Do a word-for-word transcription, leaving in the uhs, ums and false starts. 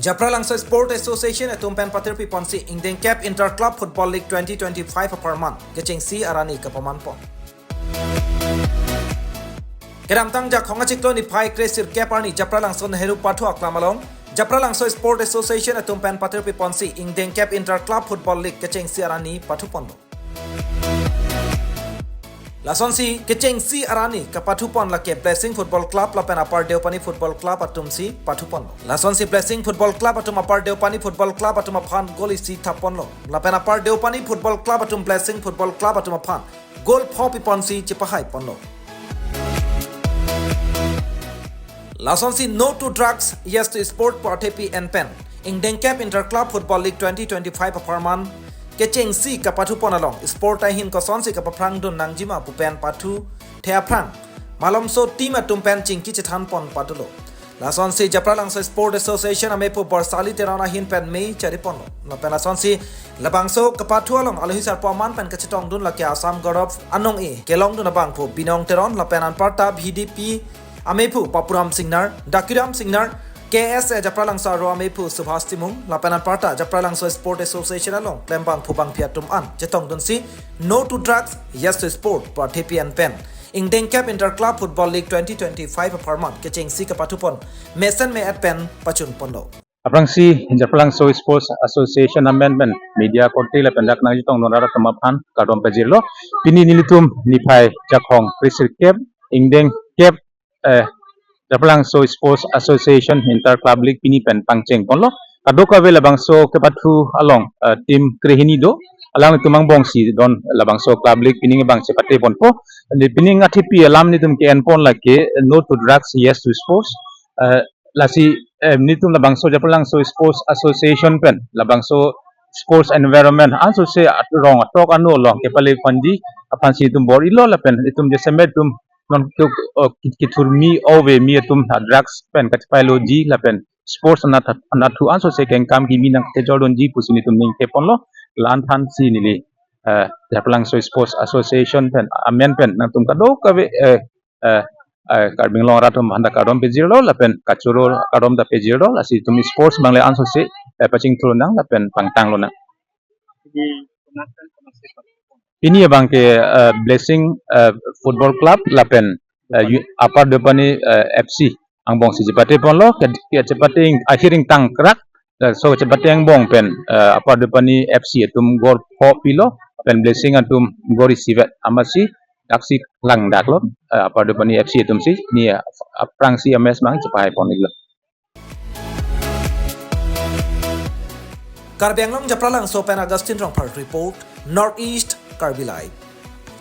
Japralangso Sport Association atum pen patirpi ponsi ingdeng kep Inter Club Football League twenty twenty-five apharman kechengsi arani kapaman pon. Kedamtang Jakhong achiklo niphai kresirkep arni Japralangso Nehru Pathu Aklam along Japralangso Sport Association atum pen patirpi ponsi ingdeng kep Inter Club Football League kechengsi arani pathu ponlo. Lasonsi kechengsi arani kapathu pon lake Blessing Football Club lapen Upper Deopani Football Club atumsi pathu ponlo. Lasonsi Blessing Football Club atum Upper Deopani Football Club atum aphan goal isi thap ponlo. Lapen Upper Deopani Football Club atum Blessing Football Club atum aphan goal pho pi ponsi chepahai ponlo. Lasonsi No to Drugs, Yes to Sport pu athepi en pen ingdeng kep Inter Club Football League twenty twenty-five apharman kechengsi kapathu pon along sport ahin kosonsi kapaphrang dun nangjima pu pen pathu the aphrang malomso team atum pen chingki chethan pon patulo. Lasonsi Japralangso Sport Association amephu Borsali Teron ahin pen me chari ponlo. Lapen lasonsi labangso kapathu along alohi sarpo aman pen kachetong dun lake Assam Gaurav anong-e kelong dun abangphu Binong Teron lapen anparta V D P amephu Papuram Singnar, Dakiram Singnar, K S A Japralangso aro amephu Subhas Timung, lapen anparta Japralangso Sport Association along klembangphu bangphi atum an chetong dunsi No to Drugs, Yes to Sport pu athepi en pen ingdeng kep Inter Club Football League twenty twenty-five apharman kechengsi kapathu pon mesen me-et pen pachun ponlo. Aphrangsi Japralangso Sports Association amen pen media korte lapen dak nangchetong dun arat atum aphan kardom pajirlo. Pini nelitum niphai Jakhong kresirkep ingdeng kep, eh, Japralangso Sports Association Inter Club League pini pen pangcheng ponlo. Kadokave labangso kepathu along, eh, team krehini do. Alanglitum angbongsi don labangso club league pini abang chepate ponpo. Di pini athepi alam nelitum ke-en pon lake No to Drugs, Yes to Sports. Eh, lasi, eh, nelitum labangso Japralangso Sports Association pen labangso sports environment ansose at-, rong atok ano along kepale ponji aphansi itum bor-ilo lapen itum jasemet itum non tuk, oh, kit-, kithurmi ove mi atum ha drugs pen kachepai loji lapen sports anat, anathu ansose kengkam kimi nangkejor dunji pusi nelitum ningke ponlo. La-an thansi neli, eh, Japralangso Sports Association pen amen pen nangtum kadokave, eh, eh, eh, Karbi Anglong arat atum aphan ta kardom pajirlo lapen kachoro kardom ta pajirlo, lasi itum sports abang le ansose, eh, pachingthur nang lapen pangtang lonang. Pini abang ke, eh, Blessing, eh, Football Club lapen, eh, Yu-, Upper Deopani, eh, F C angbongsi chepate ponlo, ke, ke chepate ahir ingtang krak, eh, so chepate angbong pen, eh, Upper Deopani F C atum goal pho pilo, pen Blessing atum goal isi vet, amatsi daksi langdaklo, eh, Upper Deopani F C atumsi, ni, eh, aphrangsi ames abang chepahai pon-iklo. Karbi Anglong Japralangso pen Augustine Rongphar report, North East Karbi Live.